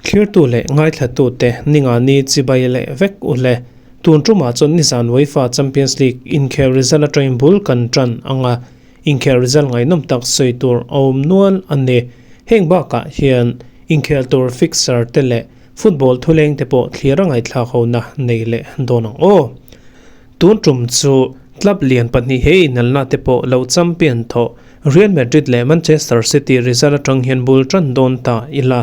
Thlirtu leh ngaithlatute ningani chibai leh vek u le. Tun tumah chuan nizan UEFA Champions League inkhel result atangin bul kan tan ang a, inkhel result ngaihnawm tak sawi tur a awm nual a ni. Heng bakah hian inkhel tur fixture te leh football thuleng te pawh thlir a ngaihthlak hona nei leh dawn ang aw. Tun tum chu club lian pahnih he inelna te pawh lo champion thawh Real Madrid leh Manchester City result atang hian bul tan dawn ta ila,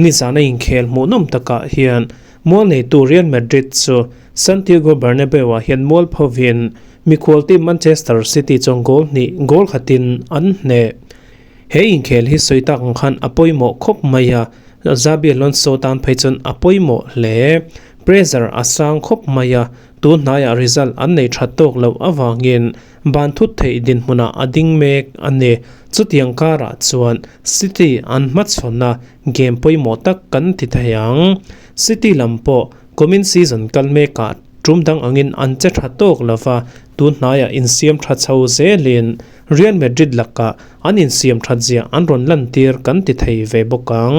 nizana inkhel hmuhnawm takah hian mual neitu Real Madrid chu Santiago Bernabeu-ah hian mual phovin mikhual team Manchester City chuan goal hnih goal khatin an hneh. He inkhel hi sawi tak ang khan a pawimawh khawp mai a, Xabi Alonso tan phei chuan a pawimawh hle. Pressure a sang khawp mai a, tun hnaiah result an nei tha tawk loh avangin Ban thut theih dinhmunah a ding mek a ni. Chutiang karah chuan City an hmachhawn a, game pawimawh tak kan ti thei ang. City lam pawh kumin season kal mekah tum dang angin an che tha tawk lo va, tun hnaiah insiam tha chho zelin Real Madrid lakah an insiam that zia an rawn lantir kan ti thei ve bawk ang.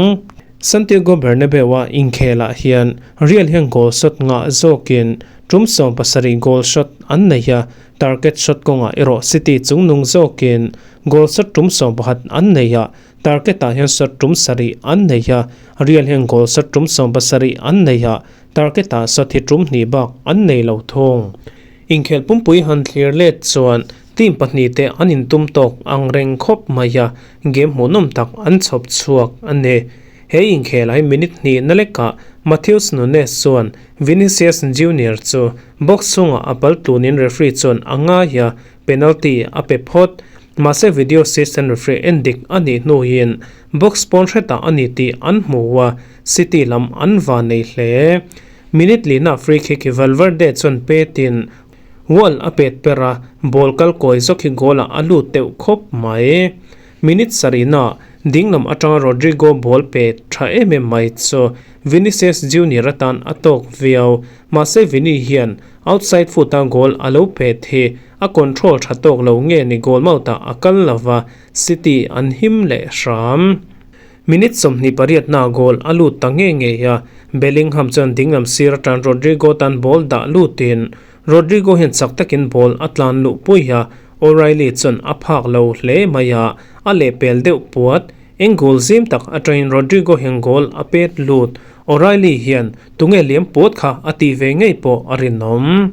Santiago Bernabeu-a inkhelah hian Real hian goal shot ngah zawkin tum 70 goal shot an nei a, Target shot kawngah erawh City chungnung zawkin goal shot tum 11 an nei a, target ah hian shot tum sarih an nei a, Real hian goal shot tum 70 an nei a, target ah shot hi tum hnih bak an nei lo thung. Inkhel pumpui han thlir let chuan team pahnih te an intum tawk ang reng khawp mai a, game hmuhnawm tak an chhawp chhuak a ni. He inkhel ah hi minute hnih na lekah Matheus Nunes chuan Vinicius Junior chu box chhungah a pal tlunin referee chuan a ngai a, penalty a pe phawt. Mahse video assistant referee en dik a nih hnuin box pawn hretah a ni tih an hmu a, City lam an va nei hle. Minute lina free kick hi Valverde chuan petin wall a pet per a, ball kal kawi zawk hi goal ah a lut deuh khawp mai. Minute sarihna dinglam atanga Rodrygo ball pe tha em em mai chu Vinicius Junior atan a tawk viau. Mahse Vini hian outside foot a goal a lo pet hi a control tha tawk lo nge ni goal mouth ah a kal lova, City an him leh hram. Minute 28 na goal a lut ta nge ngei a, Bellingham chuan dinglam sir atan Rodrygo tan ball dah lutin Rodrygo hian chak takin ball a tlan luh pui a, O'Reilly chuan a phak lo hle mai a, a lehpel deuh puat. Eng goal zim tak atangin Rodrygo hian goal a pet lut. O'Reilly hian tunge liam puat kha a tih ve ngei pawh a rinawm.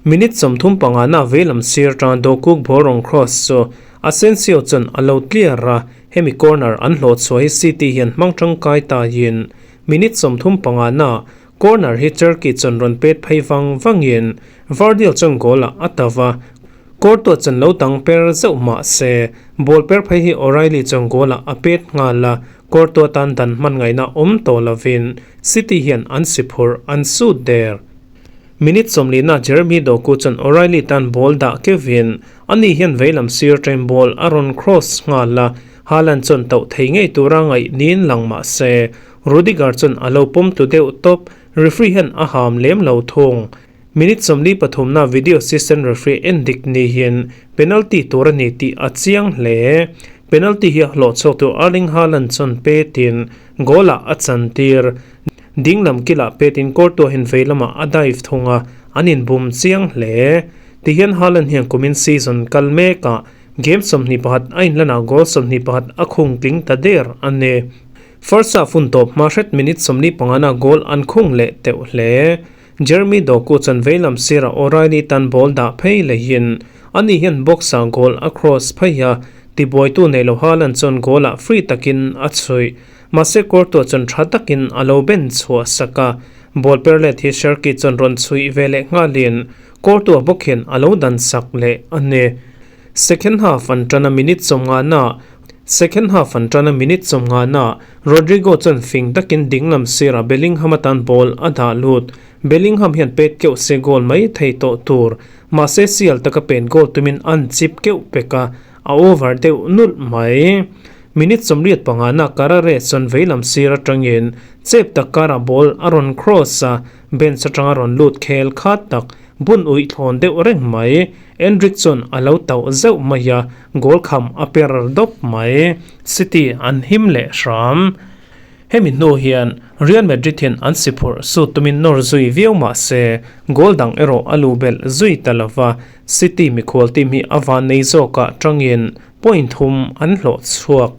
Minute 35 na veilam sir tang Dokuk ball rawn cross chu Asensio chuan a lo clear a, hemi corner an hlawh chhuah hi City hian hmang tangkai taiin minute 35 na Corner hi Cherki chuan rawn pet phei vang vangin Vardiel chuan goal ah a ta va, Courtois chuan lo dang per zeuh mah se ball per phei hi O'Reilly chuan goal ah a pet nghal a, Courtois tan dan hman ngaihna awm tawh lovin City hian an si phurh an sut der. Minute 40 na Jeremy Doku chuan O'Reilly tan ball dah keuhin ani hian veilam sir train ball a rawn cross nghal a, Haaland chuan tauh thei ngei tura ngaih niin lang mah se Rudiger chuan a lo pawm tlu deuh tawp, referee hian a ham lem lo thung. Minute 43 na video assistant referee en dik ni hian penalty tur a ni tih a chiang hle. Penalty hi a hlawh chhuak tu Erling Haaland chuan petin goal ah a chantir. Dinglam kilah petin Courtois hian vei lamah a dive thung a, an inbum chiang hle. Tihian Haaland hian kumin season kal mekah game 21 a inlanah goal 21 a khung tling ta der a ni. First half hun tawp hma hret minute 45 na goal an khung leh teuh hle. Jeremy Doku chuan veilam sirah O'Reilly tan ball dah phei lehin ani hian box ah goal a cross phei a, tibuaitu nei lo Haaland chuan goal ah free takin a chhuih. Mahse Courtois chuan tha takin a lo ben chhuah sak a, ball per let hi Cherki chuan rawn chhuih ve leh nghalin Courtois bawk hian a lo dan sak leh a ni. Second half an tan a minute 50 na Second half an tan a minute 50 na Rodrygo chuan fing takin dinglam sirah Bellingham atan ball a dah lut. Bellingham hian pet keuh se goal mai thei tawh tur. Mahse sial taka pen goal tumin an chip keuh pek a, a over deuh nulh mai. Minute 85 na Carreras chuan veilam sir atangin chep tak karah ball a rawn cross a, bench atanga rawn lut khel khat tak. Bun uih thlawn deuh reng mai. Endrick chuan a lo tauh zeuh mai a, goal kham a per dawp mai. City an him leh hram. Hemi hnu hian Real Madrid hian an si phurh sut tumin nawr zui viau mah se, goal dang erawh a luh belh zui ta lo va, City mikhual team hi a van nei zawkah tangin point thum an hlawh chhuak.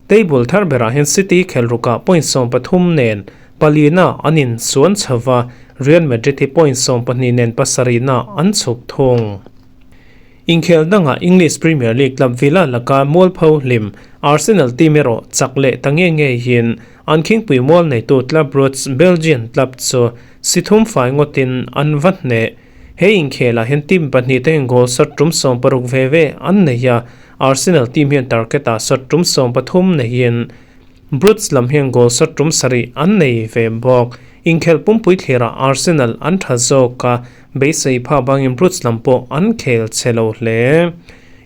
Table thar berah hian City khelrukah point 13 nen palina an inchuan chho va, Real Madrid hi point 12 nen pasarihna an chhuk thung. Inkhel dangah English Premier League club Villa laka mualpho hlim Arsenal team erawh chak leh ta nge ngeiin an khingpui mual neitu Club Brugge Belgian club chu si thum fai ngawtin an va hneh. He inkhelah hian team pahnihte hian goal shot tum 60 ve ve an nei a, Arsenal team hian target-ah shot tum 13 neiin Brugge lam hian goal shot tum sarih an nei ve bawk. Inkhelh pumpui thlirah Arsenal an tha zawk a, beisei phak bangin Brugge lam pawh an khel chhe lo hle.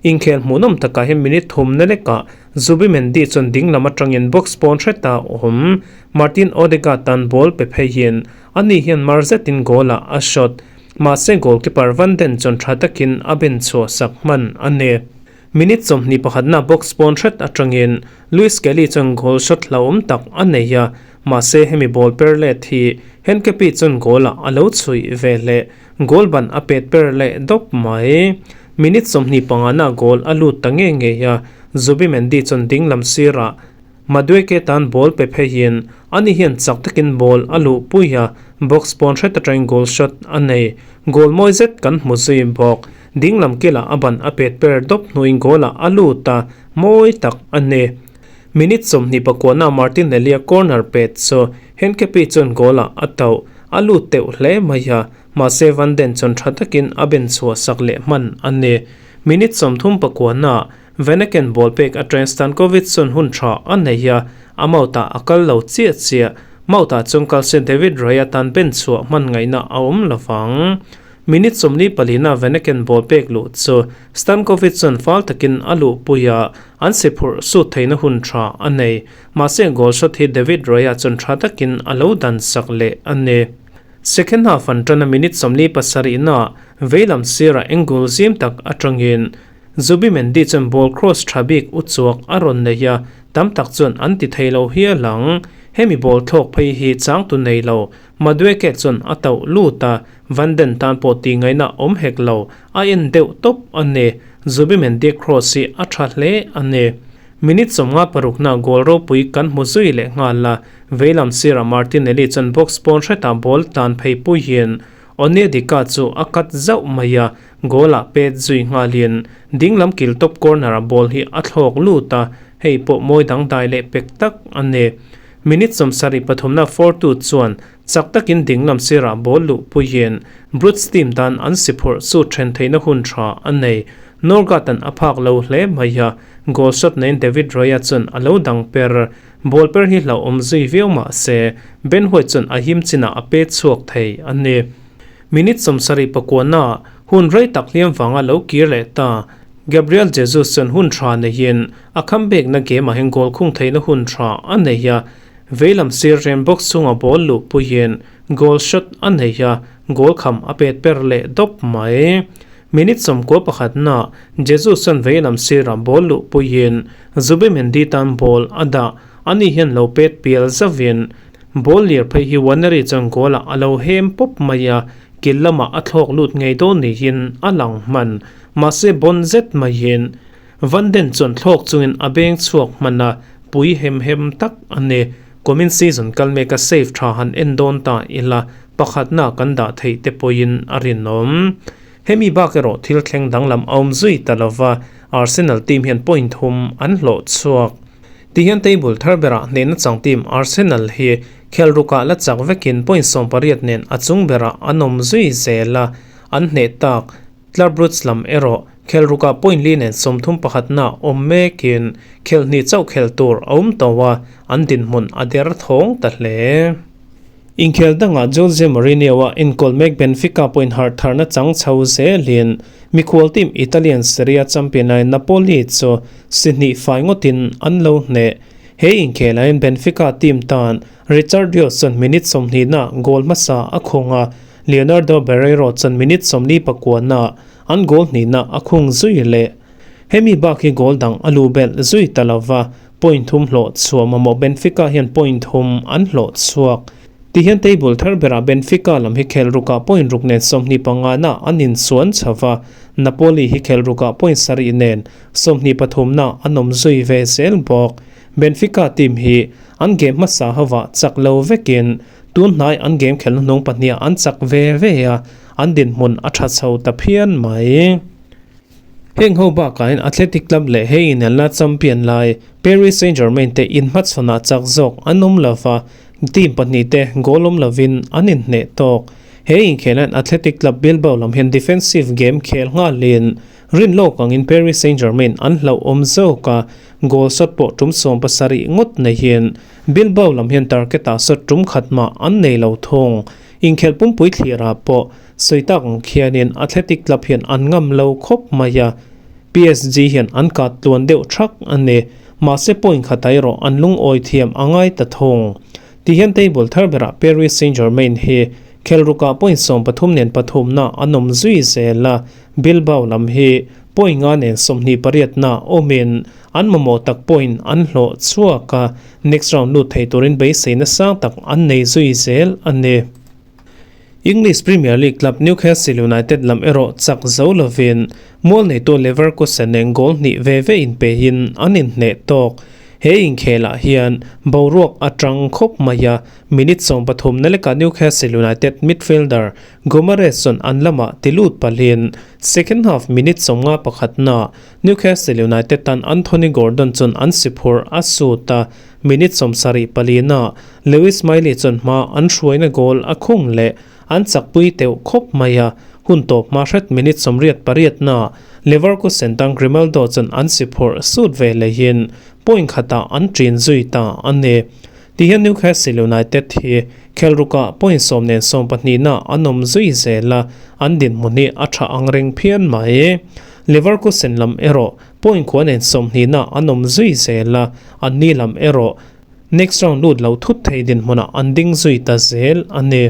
Inkhel hmuhnawm takah hian minute thum na lekah Zubimendi chuan ding lam atangin box pawn hreta awm Martin Odegaard tan ball pe pheiin ani hian mar zetin goal-ah a shot. Mahse goalkeeper Van Den chuan tha takin a ben chhuah sak hman a ni. Minute 21 na box pawn hret atangin Luis Kelly chuan goal shot hlauhawm tak a nei a, mahse hemi ball per let hi Henkepi chuan goal-ah a lo chhuih ve leh. Goal ban a pet per leh dawp mai. Minute 25 na goal a lut ta nge ngei a, Zubimendi chuan ding lam sirah Madueke tan ball pe pheiin ani hian chak takin ball a luh pui a, box pawn hret atangin goal shot a nei. Goal mawi zet kan hmu zui bawk. Ding lam kilah a ban a pet per dawp hnuin goal ah a lut a, mawi tak a ni. Minute 29 na Martinelli a corner pet chu Henkepi chuan goal ah a tauh. A lut teuh hle mai a, mahse Van Den chuan tha takin a ben chhuah sak leh hman a ni. Minute 39 na Veneken ball pek atangin Stankovic chuan hun tha a nei a, a mouth-ah a kal lo chiah chiah. Mouth-ah chuan kal se David Raya tan ben chhuah hman ngaihna a awm lo vang. Minute 44 na Veneken ball pek luh chu Stankovic chuan fal takin a luh pui a, an si phurh sut theihna hun tha a nei. Mahse goal shot hi David Raya chuan tha takin a lo dan sak leh a ni. Second half an tan a minute 47 na veilam sirah angle zim tak atangin Zubimendi chuan ball cross tha bik u chuak a rawn nei a, tam tak chuan an ti thei lo hial ang. Hemi ball thlawk phei hi changtu nei lo, Madueke chuan a tauh lut a, Van Den tan pawh tih ngaihna awm hek lo, a en deuh tawp a ni. Zubimendi cross hi a tha hle a ni. Minute 56 na goal ropui kan hmu zui leh nghal a, veilam sirah Martinelli chuan box pawn hretah ball tlan phei puiin Onyedika chu a cut zauh mai a, goal ah pet zui nghalin dinglam kil top corner ah ball hi a thlawk lut a, hei pawh mawi dangdai leh pek tak a ni. Minute 73 na Fortu chuan chak takin dinglam sirah ball luh puiin Brugge team tan an si phurh chu then theihna hun tha a nei. Norgard an a phak lo hle mai a, goal shot neiin David Raya chuan a lo dang per. Ball per hi hlauhawm zui viau mah se, Ben White chuan a him chinah a pet chhuak thei a ni. Minute 79 na hun rei tak hliam vanga lo kir leh ta. Gabriel Jesus chuan hun tha neiin a comeback na game ah hian goal khung theihna hun tha a nei a, veilam sir rem box chhunga ball luh puiin goal shot a nei a, goal kham a pet per leh dawp mai. Minute 91 na Jesus chuan veilam sirah ball luh puiin Zubimendi tan ball a dah. Ani hian lo pet pial zauvin ball lir phei hi Waneri chuan goal ah a lo hem pawp mai a, kil lamah a thlawk lut ngei dawn niin a lang hman. Mahse bawn zet maiin Van Den chuan thlawk chungin a beng chhuak hman a, pui hem hem tak a ni. Kumin season kal mek a save tha han en dawn ta ila, pakhatna kan dah theih te pawhin a rinawm. Hemi bak erawh thil thleng danglam a awm zui ta lova, Arsenal team hian point thum an hlawh chhuak. Tihian table thar berah hnehna chang team Arsenal hi khelrukah la chak vekin point 18 nen a chung berah an awm zui zel a, an hneh tak. Club Brugge lam erawh khelrukah point li nen 31 na awm mekin khelhnih chauh khel tur a awm tawh a, an dinhmun a der thawng ta hle. Inkhel dangah Jose Mourinho a enkawl mek Benfica pawhin harh tharna chang chho zelin mikhual team Italian Serie A champion ai Napoli chu si hnih fai ngawtin an lo hneh. He inkhel ahin Benfica team tan Richard Rios chuan minute 20 na goal hmasa a khawng a. Leonardo Barreiro chuan minute 49 ah an goal hnihna a khung zui leh. Hemi bak hi goal dang a lu belh zui ta lova, point thum hlawh chhuah mamawh Benfica hian point thum an hlawh chhuak. Tihian table thar berah Benfica lam hi khel rukah point ruk nen 25 na an insuan chho va, Napoli hi khel rukah point sarih nen 23 na an awm zui ve zel bawk. Benfica team hi an game hmasa hovah chak lo vekin tun hnai an game khelna hnung pahniha an chak ve ve a, an dinhmun a tha chho ta phian mai. Heng ho bakah hian Athletic Club leh hei inelna champion lai Paris Saint-Germain te inhmachhawnah chak zawk an awm lo va, team pahnih te goal awm lovin an inhneh tawk. He inkhel hian Athletic Club Bilbao lam hian defensive game khel nghalin rin lawk angin Paris Saint-Germain an hlauhawm zawk a, goal shot pawh tum 70 ngawt neihin Bilbao lam hian target-ah shot tum khat mah an nei lo thung. Inkhelh pumpui thlirah pawh Sawi tak ang khianin Athletic Club hian an ngam lo khawp mai a, PSG hian an kat tluan deuh thak a ni. Mahse point khat erawh an lungawi thiam a ngai ta thung. Tihian table thar berah Paris Saint-Germain hi khel rukah point 13 nen pathumna an awm zui zel a, Bilbao lam hi point nga nen 28na awmin an mamawh tak point an hlawh chhuak a, next round lut thei turin beiseina sang tak an nei zui zel a ni. English Premier League club Newcastle United lam erawh chak zo lovin mual neitu Leverkusen nen goal hnih ve ve inpehin an inhneh tawk. He inkhelah hian boruak a tang khawp mai a, minute 13 na lekah Newcastle United midfielder Guimaraes chuan an lamah ti lut palhin second half minute 51 na Newcastle United tan Anthony Gordon chuan an siphurh a sut a, minute 74 na Lewis Miley chuan hma an hruaina goal a khung leh an chakpui teuh khawp mai a, hun tawp hma hret minute 88 na Leverkusen tan Grimaldo chuan an siphurh sut ve lehin point khatah an ṭin zui ta a ni. Tihian Newcastle United hi khelrukah point 10 nen 12 na an awm zui zel a, an dinhmun hi a tha ang reng phian mai. Leverkusen lam erawh point kua nen 20 na an awm zui zel a, an ni lam erawh next round lut lo thut thei dinhmunah an ding zui ta zel a ni.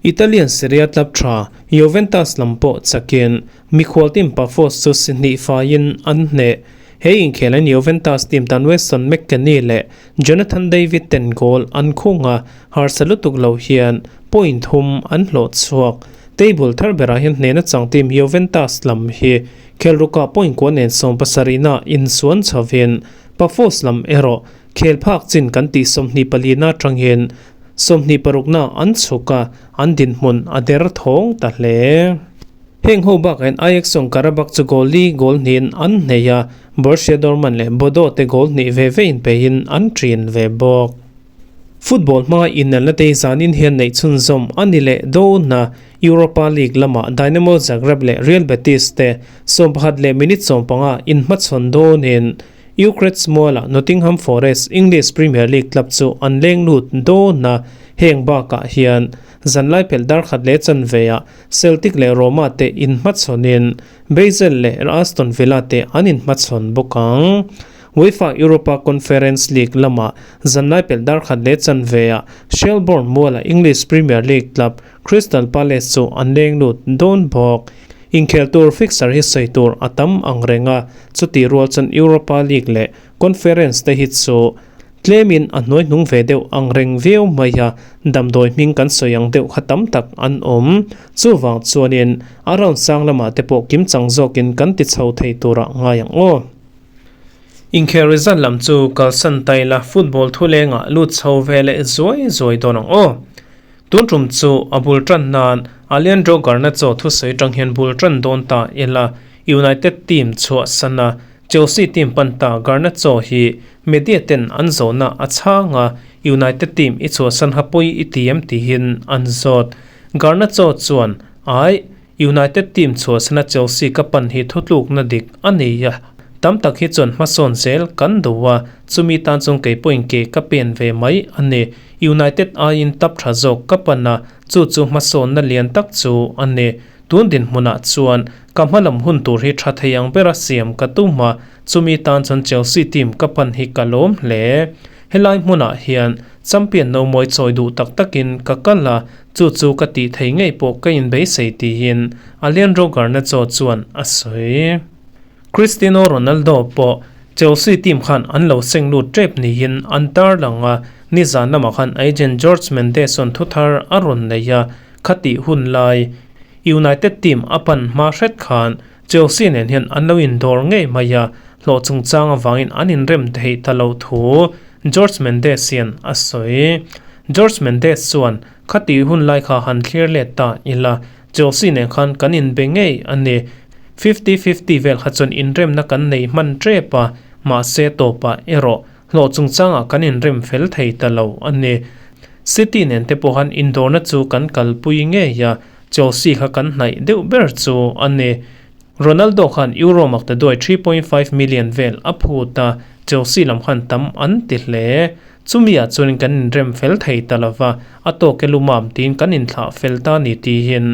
Italian Serie A club tha Juventus lam pawh chakin mikhual team Pafos chu si hnih faiin an hneh. He inkhelin Juventus team tan Weston McKennie leh Jonathan David ten goal an khung a, harsa lutuk lo hian point thum an hlawh chhuak. Table thar berah hian hnehna chang team Juventus lam hi khelrukah point kua nen 70 na insuan chhovin Pafos lam erawh khel phak chin kan tih 24 na tangin 26 na an chhuk a, an dinhmun a der thawng ta hle. Heng ho bak in Ajax song Karabakh chu goal li goal hnin an hnei a, Borussia Dortmund leh Bodo te goal hnih ve ve in pehin an ṭin ve bawk. Football hmanga inelna te zanin hian neih chhunzawm a ni leh dawn a, Europa League lamah Dynamo Zagreb leh Real Betis te 11 leh minute 15 inhmachhawn dawnin Ukraine mualah Nottingham Forest English Premier League club chu an leng lut dawn a, heng bakah hian zanlai pelh dar khat leh chanveah Celtic leh Roma te inhmachhawnin Basel leh Aston Villa te an inhmachhawn bawk ang. UEFA Europa Conference League lamah zanlai pelh dar khat leh chanveah Shelbourne mualah English Premier League club Crystal Palace chu an leng lut dawn bawk. Inkhel tur fixture hi sawi tur a tam ang reng a, chuti rual chuan Europa League leh Conference te hi chu tlemin a hnuai hnung ve deuh ang reng viau mai a, damdawi hming kan sawi ang deuh kha tam tak an awm. Chuvang chuanin a round sang lamah te pawh kimchang zawkin kan ti chho thei turah ngai ang aw. Inkhel result lam chu kalsan taila football thulengah lut chho ve leh zuai zuai dawn ang aw. Tun tum chu a bul tan nan Alejandro Garnacho thusawi tang hian bul tan dawn ta ila United team chhuah sana Chelsea team pan ta Garnacho hi media ten an zawhna a chhanga United team i chhuah san hapui i tiem tihin an zawt. Garnacho chuan ai United team chhuah sana Chelsea ka pan hi thutluk na dik a nei a, tam tak hi chuan hmasawn zel kan do a, chumi tan chung kei pawhin ke ka pen ve mai a ni. United aiin tap tha zawk ka pan a, chu chu hmasawn na lian tak chu a ni. Tun dinhmunah chuan ka hmalam hun tur hi tha thei ang bera siam ka tum a, chumi tan chuan Chelsea team ka pan hi ka lawm hle. Helai hmunah hian champion no mawi chawi duh tak takin ka kal a, chu chu ka tih thei ngei pawh ka inbeisei tiin Alejandro Garnacho chuan a sawi. Cristiano Ronaldo pawh Chelsea team khan an lo seng lut tep niin an tarlang a, nizan lamah khan agent Jorge Mendes chuan thuthar a rawn nei a, khatih hun lai United team a pan hma hret khan Chelsea nen hian an lo indawr ngei mai a, hlawh chungchang avangin an inrem theih ta lo thu Jorge Mendes hian a sawi. Jorge Mendes chuan, Khati hun lai kha han thlir let ta ila, Chelsea nen khan kan inbe ngei a ni. Fifty-fifty vel kha chuan inremna kan nei hman tep a, mahse tawpah erawh hlawh chungchangah kan inrem fel thei ta lo a ni. City nen te pawh khan indawrna chu kan kalpui ngei a, Chelsea kha kan hnaih deuh ber chu a ni. Ronaldo khan Euro maktaduai 3.5 million vel a phut a, Chelsea lam khan tam an ti hle. Chumiah chuan kan inrem fel thei ta lo va, a tawk e lumam tiin kan inthlah fel ta ni tihin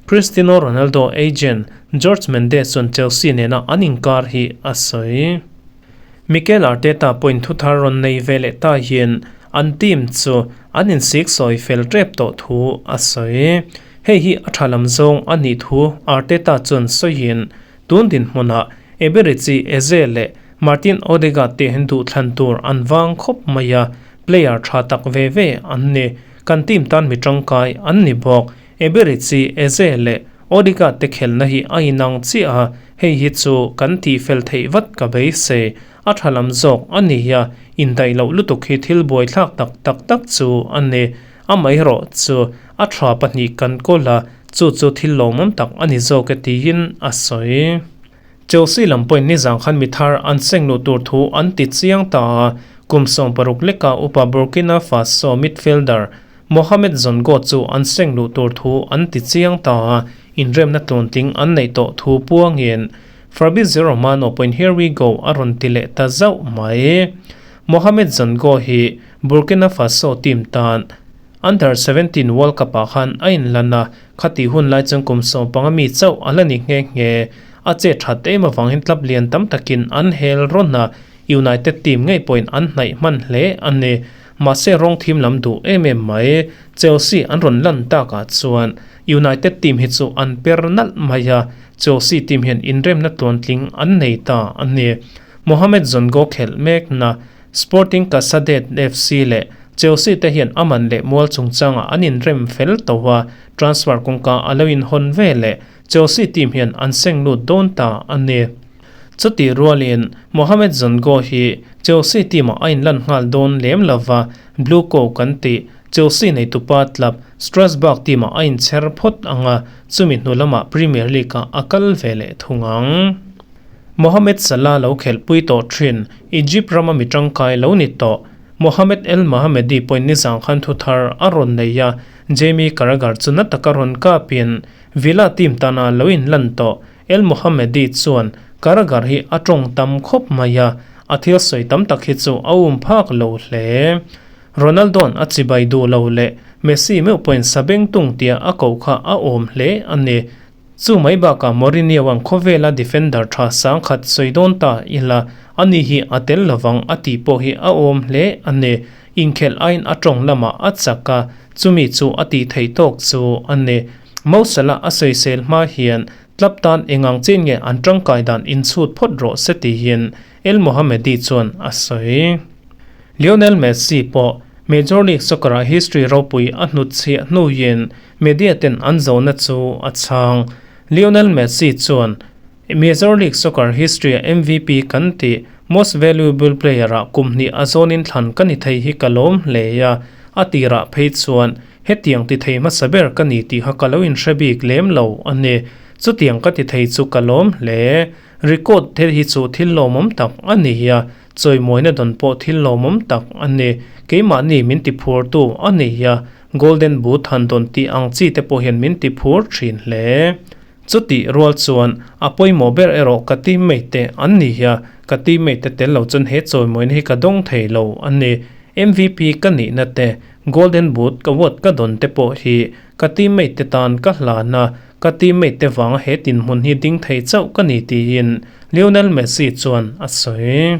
Cristiano Ronaldo agent Jorge Mendes chuan Chelsea nena an inkar hi a sawi. Mikel Arteta pawhin thuthar rawn nei ve leh ta hian an team chu an insik sawi fel tep tawh thu a sawi. Hei hi a tha lam zawng a nih thu Arteta chuan sawiin tun dinhmunah Eberechi Eze leh Martin Odegaard te hian duhthlan tur an vang khawp mai a, player tha tak ve ve an ni. Kan team tan mi tangkai an ni bawk. Eberechi Eze leh Odegaard te khelna hi a inang chiah a, hei hi chu kan tihfel theih vat ka beisei. A tha lam zawk a ni a, indaih loh lutuk hi thil buaithlak tak tak tak chu a ni. Amaherawh chu a tha pahnih kan kawl a, chu chu thil lawmawm tak a ni zawk e tiin a sawi. Chelsea lam pawhin nizang khan mi thar an seng luh tur thu an ti chiang ta a, kum 60 leka upa Burkina Faso midfielder Mohamed Zongo chu an seng luh tur thu an ti chiang ta a, inremna tluantling an neih tawh thu puangin Fabrizio Romano pawhin here we go a rawn ti leh ta zauh mai. Mohamed Zongo hi Burkina Faso team tan Under 17 World Cup ah khan a inlan a, khati hun lai chuan kum 15 mi chauh a la ni nghe nghe. A che that em avangin club lian tam takin an hel rawn a, United team ngei pawhin an hnaih hman hle a ni. Mahse rawng thim lam duh em em mai. Chelsea an rawn lan takah chuan United team hi chu an per nalh mai a, Chelsea team hian inremna tluantling an nei ta a ni. Mohamed Zongo khelh mekna Sporting Casaded FC leh Chelsea te hian a man leh mual chungchangah an inrem fel tawh a, transfer kawngka a lo inhawn ve leh Chelsea team hian an seng lut dawn ta a ni. Chutih rualin Mohamed Zongo hi Chelsea team-ah a inlan nghal dawn lem lova, Blue Co kan tih Chelsea neitupa club Strasbourg team-ah a inchher phawt ang a, chumi hnu lamah Premier League-ah a kal ve leh thung ang. Mohamed Salah lo khelhpui tawh thin, Egypt rama mi tangkai lo ni tawh. Mohamed El Mohamady pawhin nizang khan thuthar a rawn nei a, Jamie Carragher chu na taka rawn kapin Villa team tana lo inlan tawh. El Mohammadi chuan Carragher hi a tawng tam khawp mai a, a thil sawi tam tak hi chu a um phak lo hle. Ronaldo-a'n a chibai duh lo leh Messi meuh pawhin sabengtung tia a koh kha a awm hle a ni. Chu mai bakah Mourinho-a'n khawvela defender tha sangkhat sawi dawn ta ila, ani hi a tel lovang a tih pawh hi a awm hle a ni. Inkhelh aiin a tawng lamah a chak a, chumi chu a tih theih tawk chu a ni. Mo Salah a sawisel hma hian club tan engang chin nge an tangkai dan inchhut phawt rawh se tihin El Mohammadi chuan a sawi. Lionel Messi pawh Major League Soccer-ah history ropui a hnutchhiah hnuin media ten an zawhna chu a chhang. Lionel Messi chuan Major League Soccer history-a MVP kan tih Most Valuable Player-ah kum hnih a zawnin thlan ka ni thei hi ka lawm hle a, a tirah phei chuan Hetiang ti thei hmasa ber ka ni tih kha ka lo inhre bik lem lo a ni. Chutiang ka ti thei chu ka lawm hle. Record te hi chu thil lawmawm tak a ni a, chawimawina dawn pawh thil lawmawm tak a ni. Keimahni min ti phurtu a ni a, Golden Boot han dawn tih ang chi te pawh hian min ti phur thin hle. Chutih rual chuan a pawimawh ber erawh ka teammate te an ni a, ka teammate te tel lo chuan he chawimawina hi ka dawng thei lo a ni. MVP ka nihna te, Golden Boot ka vote ka dawn te pawh hi ka teammate te tan ka hlan a, ka teammate te vanga he tinhmun hi ding thei chauh ka ni tiin Lionel Messi chuan a sawi.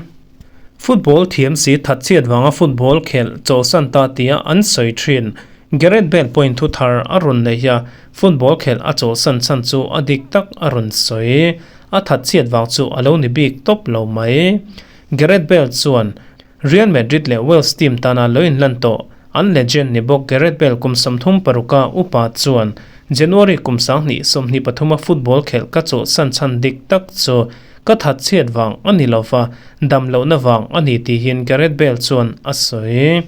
Football thiam si thatchhiat vanga football khelh chawlhsan ta tia an sawi thin. Gareth Bale pawhin thu thar a rawn nei a, football khelh a chawlhsan chhan chu a dik tak a rawn sawi. A thatchhiat vang chu a lo ni bik tawp lo mai. Gareth Bale chuan Real Madrid leh Wales team tana lo inlan tawh an legend ni bawk Gareth Bale kum 36 a upa chuan January kum 2023 a football khelh ka chawlhsan chhan dik tak chu ka thatchhiat vang a ni lova, dam lohna vang a ni tihin Gareth Bale chuan a sawi.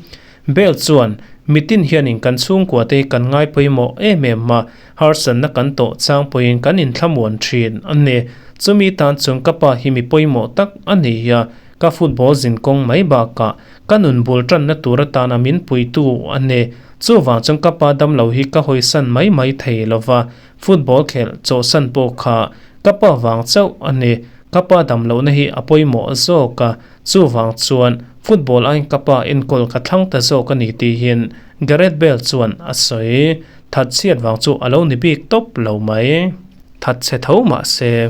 Bale chuan, Mitin hianin kan chhungkua te hi kan ngai pawimawh em em a, harsatna kan tawh chang pawhin kan inthlamuan thin a ni. Chumi tan chuan ka pa hi mi pawimawh tak a ni a, ka football zin kawng mai bakah ka nun bul tanna tur atana min puitu a ni. Chuvang chuan ka pa damlo hi ka hawisan mai mai thei lova, football khelh chawhsan pawh kha ka pa vang chauh a ni. Ka pa damlohna hi a pawimawh zawk a, chuvang chuan football aiin ka pa enkawl ka thlang ta zawk a ni tihin Gareth Bale chuan a sawi. Thatchhiat vang chu a lo ni bik tawp lo mai. Thatchhe tho mah se.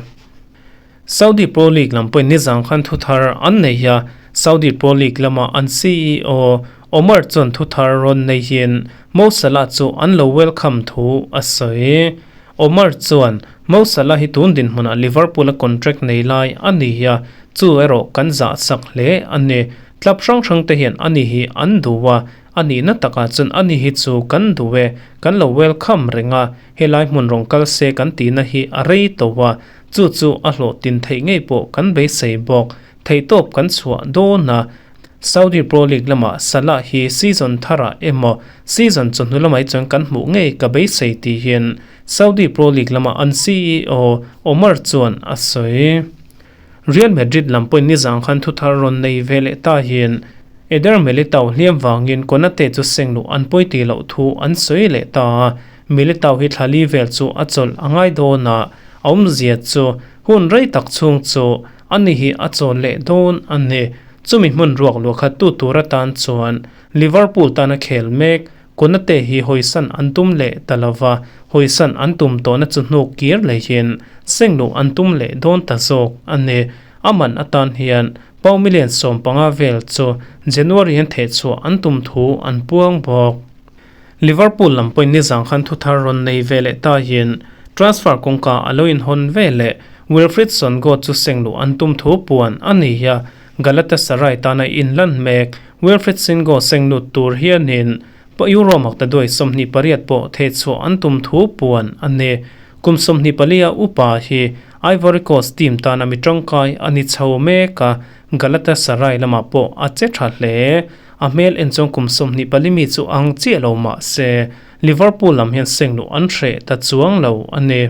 Saudi Pro League lam pawhin nizang khan thuthar an nei a, Saudi Pro League lama an CEO Omar chuan thuthar rawn neihin Mo Salah chu an lo welcome thu a sawi. Omar chuan, Mo Salah hi tun dinhmunah Liverpool a contract nei lai a ni a, chu erawh kan zah chak hle a ni. Club hrang hrang te hian ani hi an duh a, a nihna takah chuan ani hi chu kan duh e, kan lo welcome reng a, helai hmun rawn kal se kan tihna hi a rei tawh a, Chu chu a hlawhtin theih ngei pawh kan beisei bawk. Theihtawp kan chhuah dawn a, Saudi Pro League lamah Salah hi season tharah emaw season chawhnu lamah hi chuan kan hmuh ngei ka beisei tihin Saudi Pro League lama an CEO Omar chuan a sawi. Real Madrid lam pawhin nizang khan thuthar rawn nei ve leh ta hian Eder Militao hliam vangin Konate chu seng luh an pawi tih loh thu an sawi leh ta a, Militao hi thla li vel chu a chawlh a ngai dawn a, a awmzia chu hun rei tak chhung chu ani hi a chawl leh dawn a ni. Chumi hmun ruak luah khat tu tur atan chuan Liverpool tana khel mek Konate hi hawisan an tum leh ta lo va, hawisan an tum tawhna chu hnuk kir lehin seng luh an tum leh dawn ta zawk a ni. A man atan hian pau million 15 vel chu January hian thehchhuah an tum thu an puang bawk. Liverpool lam pawhin nizang khan thuthar rawn nei ve leh tahin transfer kawngka a lo inhawn ve leh Wilfried Songo chu seng luh an tum thu puan a ni a, Galatasaray tana inlan mek Wilfried Singo seng lut tur hianin Euro maktaduai 28 pawh thehchhuah an tum thu puan a ni. Kum 24 a upa hi Ivory Coast team tana mi tangkai a ni chho mek a, Galatasaray lamah pawh a che tha hle. A hmel en chuan kum 24 mi chu ang chiah lo mah se, Liverpool lam hian seng luh an hreh ta chuang lo a ni.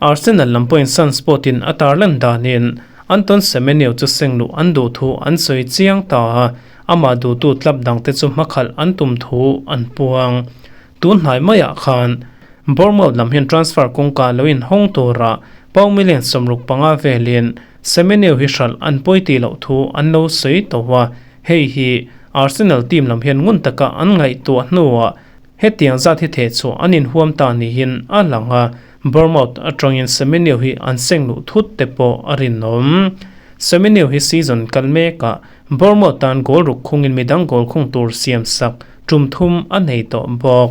Arsenal lam pawhin SunSport in a tarlan danin Anton Semenyo chu seng luh an duh thu an sawi chiang ta a, amah duhtu club dangte chu hmakhalh an tum thu an puang. Tun hnai maiah khan Bournemouth lam hian transfer kawngka lo inhawng tura pau million 65 velin Semenyo hi hralh an pawi tih loh thu an lo sawi tawh a, Hei hi Arsenal team lam hian ngun taka an ngaihtuah hnuah hetiang zat hi thehchhuah an inhuam ta niin a lang a, Bournemouth atangin Semenyo hi an seng luh thut te pawh a rinawm. Semenyo hi season kal mekah Bournemouth tan goal ruk khungin midang goal khung tur siam sak tum thum a nei tawh bawk.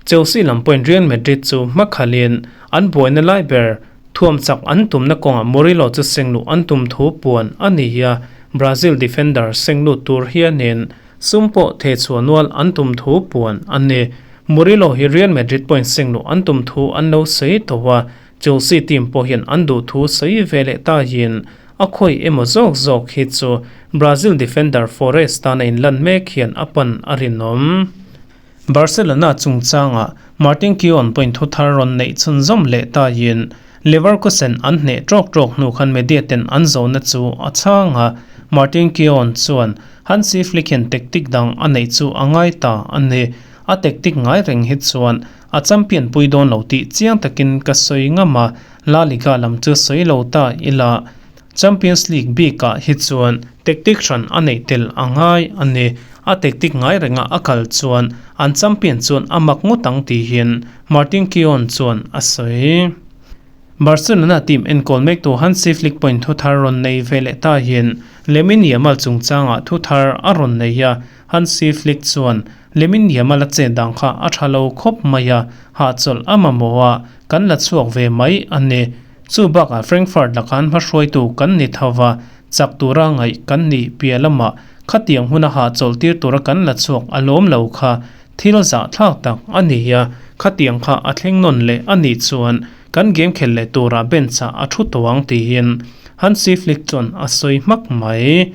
Chelsea lam pawhin Real Madrid chu hmakhalin an buaina lai ber thuam chak an tumna kawngah Murillo chu seng luh an tum thu puan a ni a, Brazil defender seng lut tur hianin sum pawh thehchhuah nual an tum thu puan a ni. Murillo hi Real Madrid pawhin seng luh an tum thu an lo sawi tawh a, Chelsea team pawh hian an duh thu sawi ve leh tahin a khawi emaw zawk zawk hi chu Brazil defender Forest tana inlan mek hian a pan a rinawm. Barcelona chungchangah Martin Keown pawhin thuthar rawn neih chhunzawm leh tahin Leverkusen an hneh tawk tawk hnu khan media ten an zawhna chu a chhang a, Martin Keown chuan Hansi Flick hian tactic dang a neih chu a ngai ta a ni. A tactic ngai reng hi chuan a champion pui dawn lo tih chiang takin ka sawi ngam a, La Liga lam chu sawi lo ta ila Champions League bikah hi chuan tactic hran a neih tel a ngai a ni. A tactic ngai renga a kal chuan an champion chuan a mak ngawt ang tihin Martin Keown chuan a sawi. Barcelona team enkawl mektu Hansi Flick pawhin thuthar rawn nei ve leh ta hian. Lamine Yamal chungchangah thu thar a rawn nei a, Hansi Flick chuan Lamine Yamal a chet dan kha a tha lo khawp mai a, hahchawlh a mamawh a, kan la chhuak ve mai a ni. Chu bakah Frankfurt lakah hmahruaitu kan ni tho va, chak tura ngaih kan nih piah lamah khatiang huna hahchawlh tir tura kan la chhuak a lawm lo kha thil zahthlak tak a ni a, khatiang kha a thleng nawn leh a nih chuan kan game khel leh turah bench ah a thu tawh ang tiin Hansi Flick chuan a sawi hmak mai.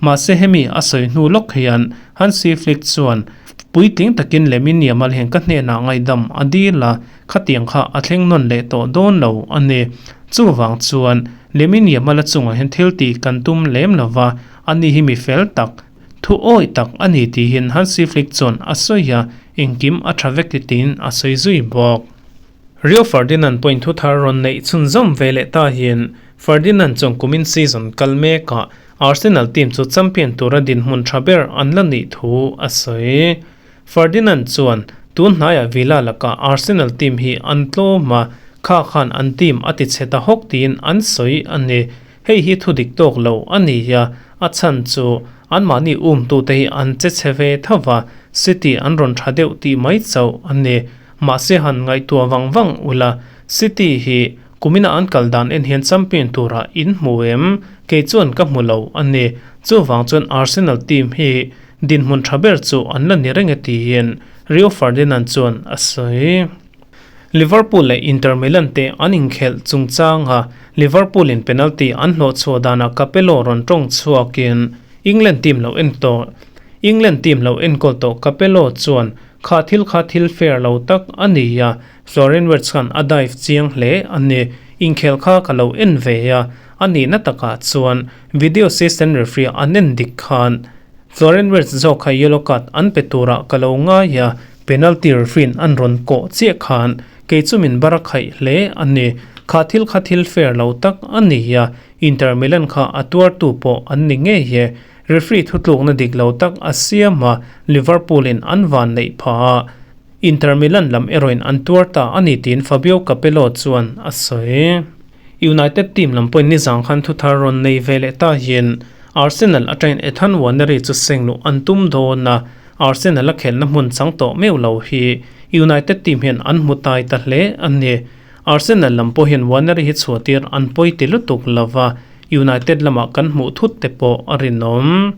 Mahse hemi a sawi hnu lawk hian Hansi Flick chuan puitling takin Lamine Yamal hian ka hnenah ngaihdam a dil a, Khatiang kha a thleng nawn leh tawh dawn lo a ni. Chuvang chuan Lamine Yamal-a chungah hian thil tih kan tum lem lo va, ani hi mi fel tak, thu awih tak a ni tihin Hansi Flick chuan a sawi a, engkim a tha vek ti tiin a sawi zui bawk. Rio Ferdinand pawhin thu thar rawn neih chhunzawm ve leh ta hian Ferdinand chuan kumin season kal mekah Arsenal team chu champion tura dinhmun tha ber an la nih thu a sawi. Ferdinand chuan, Tun hnaiah Villa lakah Arsenal team hi an tlawm a, kha khan an team a ti chhe ta hawk tiin an sawi a ni. Hei hi thu dik tawk lo a ni a, a chhan chu anmahni umtute hi an che chhe ve tho va, City an rawn tha deuh tih mai chauh a ni. Mahse han ngaihtuah vang vang ula, City hi kumina an kal dan en hian champion turah in hmu em? Kei chuan ka hmu lo a ni. Chuvang chuan Arsenal team hi Dinhmun tha ber chu an la ni reng e tiin Rio Ferdinand chuan a sawi. Liverpool leh Inter Milan te an inkhelh chungchanga Liverpool in penalty an hlawh chhuah danah Capello rawn tawng chhuakin England team lo en tawh England team lo enkawl tawh Capello chuan kha thil kha thil fair lo tak a ni a, Florian Wirtz khan a dive chiang hle a ni. Inkhel kha ka lo en ve a, a nihna takah chuan video assistant referee an en dik khan Florian Wirtz zawk kha yellow card an pe turah ka lo ngai a, penalty referee in an rawn kawh chiah khan kei chu min bar a khaih hle a ni. Kha thil kha thil fair lo tak a ni a, Inter Milan kha a tuartu pawh an ni ngei e. Referee thutlukna dik lo tak a siam a, Liverpool in an van neih phah a, Inter Milan lam erawhin an tuar ta a ni tiin Fabio Capello chuan a sawi. United team lam pawhin nizang khan thuthar rawn nei ve leh ta hian Arsenal atangin Ethan Nwaneri chu seng luh an tum dawn a, Arsenal a khelhna hmun chang tawh meuh lo hi United team hian an hmu tai ta hle a ni. Arsenal lam pawh hian Nwaneri hi chhuahtir an pawi ti lutuk lo va, United lamah kan hmuh thut te pawh a rinawm.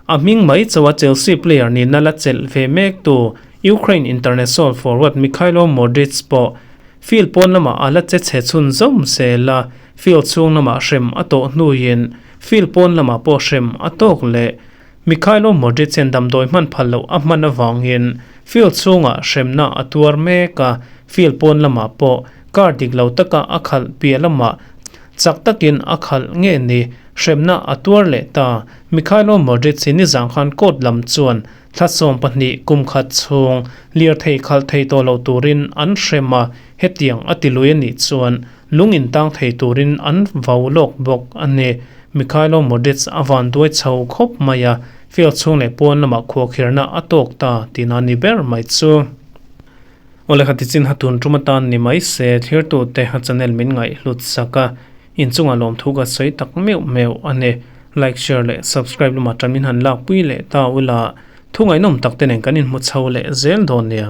A hming mai chauha Chelsea player nihna la chelh ve mektu Ukraine international forward Mykhailo Mudryk pawh Field pawn lamah a la che chhe chhun zawm zel a, field chhung lamah hrem a tawh hnuin field pawn lamah pawh hrem a tawk leh. Mykhailo Mudryk hian damdawi hman phal loh a hman avangin field chhungah hremna a tuar mek a, field pawn lamah pawh car dik lo taka a khalh piah lamah chak takin a khalh nge ni hremna a tuar leh ta. Mykhailo Mudryk hi nizang khan court lam chuan Thla 12 kum khat chhung lirthei khalh thei tawh lo turin an hrem a, hetiang a ti lui a nih chuan lung intang thei turin an vau lawk bawk a ni. Mykhailo Mudryk a van duai chho khawp mai a, field chhung leh pawn lamah khuahkhirhna a tawk ta tihna ni ber mai chu. Awle kha tichin ha tun tum atan ni mai se thirtute a channel min ngaih hlut sak a, inchungah lawmthu ka sawi tak meuh meuh a ni. Like, share leh subscribe lamah tan min han lakpui leh ta ula, thu ngaihnawm tak te nen kan inhmu chho leh zel dawn nia.